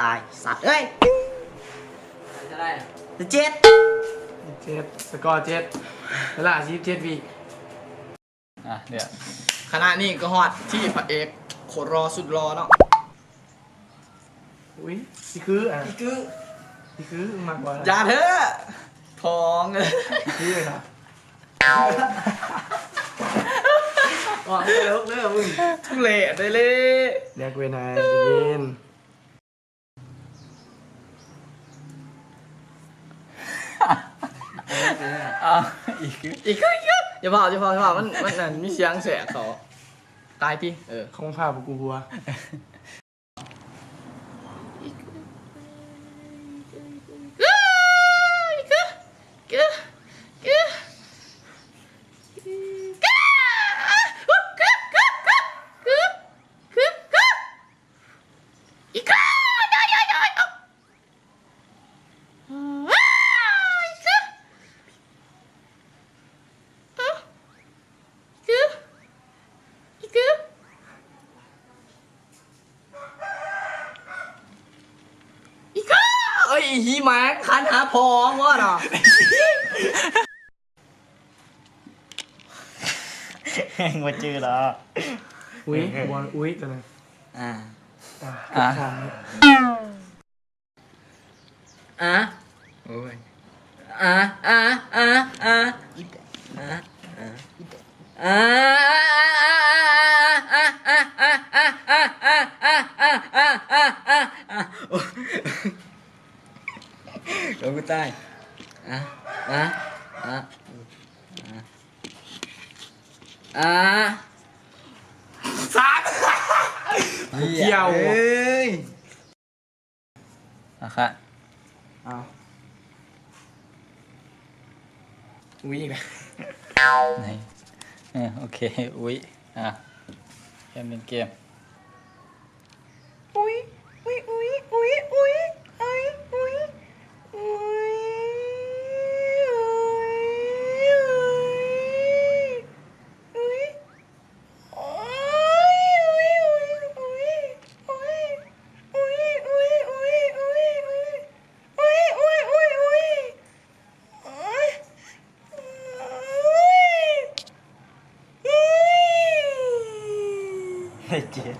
ຕາຍສັດເອີຍ. ເທົ່າໃດ? ເຈັດ ເຈັດ ສະກໍເຈັດ ເວລາສີ່ສິບເຈັດວິ. ອ່ະ ດຽວ ຂະນະນີ້ກໍຮອດທີ່ພະເອກໂຄດຫຼໍ່ສຸດຫຼໍ່ເນາະ. ອຸ້ຍ ອີກຶ ອ່ະ ອີກຶ ອີກຶ ມັກບໍ່? ຢ່າເທີ ທອງ ອີກຶເນາະ. ອອກຕະຫຼົກເດີມຶງ ທຸເລດເລີຍ. ຢາກເປັນນາຍ ໄດ້ຍິນ. ເອົາ ອີກຄື ອີກຄື ອີກຄື ຢ່າເວົ້າ ຢ່າເວົ້າ ຢ່າເວົ້າ ມັນ ມັນນັ້ນ ມີສຽງແຊກເຂົ້າ. ຕາຍຕິ ເອີ ຂອງພາບກູຫົວ. ອີກາ ເອີຍ ອີຂີ້ໝາ ຄັນຫາພໍ່ມຶງເນາະ. ແຮງບໍ່ຈື່ດອກ. ອຸ້ຍ ບໍ່ ອຸ້ຍ ຕົວນັ້ນ. ອ່າ ອ່າ ອ່າ ໂອ້ຍ ອາ ອາ ອາ ອາ ອາ ອີແປະ ອາ ອາ ໂອ້ຍ ໂອ້ຍ ຕາຍ. ອາ ອາ ອາ ອາ ສາມ ກ່ຽວ ເອີຍ. ອ່ະ ຄ່ະ ເອົາ ອຸ້ຍ ອີກແລ້ວ ໄຫນ ເອີ ໂອເຄ ອຸ້ຍ ອ່ະ ແກມ ເປັນເກມ ອຸ້ຍ ອຸ້ຍ ອຸ້ຍ ອຸ້ຍ ອຸ້ຍ ອຸ້ຍ ອຸ້ຍ ອຸ້ຍ ອຸ້ຍ ອຸ້ຍ ອຸ້ຍ ອຸ້ຍ ອຸ້ຍ ອຸ້ຍ ໄດ້ເຈັດ.